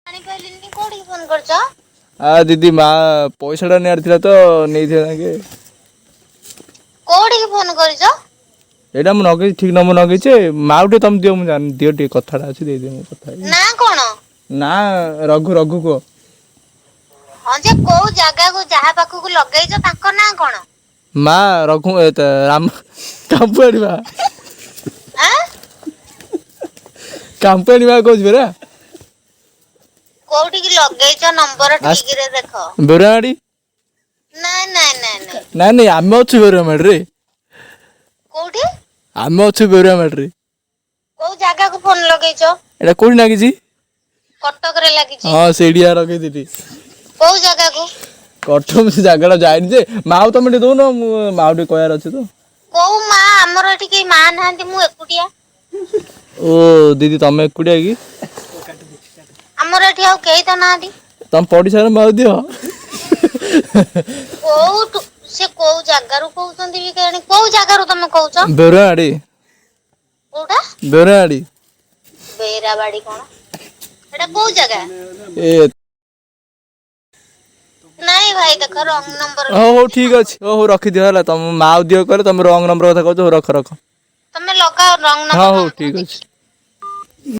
ଜାଣିପାରିଲିନି, କୋଉଠିକି ଫୋନ କରିଛ? ଆ ଦିଦି, ମା ପଇସାଟା ନିଆର ଥିଲା ତ, ନେଇଥିଲେ ତାଙ୍କେ। କୋଉଠିକି ଫୋନ କରିଛ? ଏଇଟା ମୁଁ ଲଗେଇଛି, ଠିକ୍ ନମ୍ବର ଲଗେଇଛି। ମା ଟିକେ ତମେ ଦିଅ, ମୁଁ ଜାଣିନି, ଦିଅ ଟିକେ, କଥାଟା ଅଛି, ଦେଇଦିଅ, ମୁଁ କଥା ହେବି। ନା କଣ? ନା, ରଘୁ, ରଘୁ କୁହ। ହଁ ଯେ, କୋଉ ଜାଗାକୁ, ଯାହା ପାଖକୁ ଲଗେଇଛ ତାଙ୍କ ନାଁ କଣ? ମା ରଘୁ ଏ ତ ରାମ କାମ୍ପୁଆଣି ମା। ଆଁ? କାମ୍ପୁଆଣି ମା କହୁଛି ପରା। କୋଉଠିକି ଲଗେଇଛ ନମ୍ବର ଠିକରେ ଦେଖ। ବେରୁଆମାଡ଼ି। ନାଇଁ ନାଇଁ ନାଇଁ ନାଇଁ। ନାଇଁ ନାଇଁ, ଆମେ ଅଛୁ ବେରୁଆମାଡ଼ିରେ। କୋଉଠି? ଆମେ ଅଛୁ ବେରୁଆମାଡ଼ିରେ। କୋଉ ଜାଗାକୁ ଫୋନ ଲଗେଇଛ? ଏଇଟା କୋଉଠି ଲାଗିଛି? କଟକରେ ଲାଗିଛି। ହଁ, ସେଇଠି ଲଗେଇଥିଲି। କୋଉ ଜାଗାକୁ? କଟକ, ସେ ଜାଗାଟା ଯାଇନି ଯେ। ମାଉ ତମେ ଟିକେ ଦଉନ, ମୁଁ ମାଉ ଟିକେ କହିବାର ଅଛି ତ। କୋଉ ମା? ଆମର ଏଠି କେହି ମା ନାହାନ୍ତି, ମୁଁ ଏକୁଟିଆ। ଓ ଦିଦି, ତମେ ଏକୁଟିଆ କି? ଆମର ଏଠି ଆଉ କେହି ତ ନାହାନ୍ତି। ତମ ପଡ଼ିଶାର ମାଉ ଦିଅ। କୋଉଠୁ ସେ, କୋଉ ଜାଗାରୁ କହୁଛନ୍ତି ବି କେଜାଣି? କୋଉ ଜାଗାରୁ ତମେ କହୁଛ? ବେରୁଆମାଡ଼ି। କୋଉଟା? ବେରୁଆମାଡ଼ି। ବେରାବାଡି କଣ ଏଟା, କୋଉ ଜାଗା? ଏ ନାଇଁ ଭାଇ, ଦେଖ, ରଙ୍ଗ ନମ୍ବର। ହଉ ହଉ, ଠିକ ଅଛି, ହଉ ହଉ, ରଖିଦିଅ ହେଲା। ତମ ମାଉ ଦିଅ କହିଲେ, ତମେ ରଙ୍ଗ ନମ୍ବର କଥା କହୁଛ। ହଉ, ରଖ ରଖ। ତମେ ଲଗାଅ ରଙ୍ଗ ହଁ। ନମ୍ବର। ହଉ, ଠିକ ଅଛି।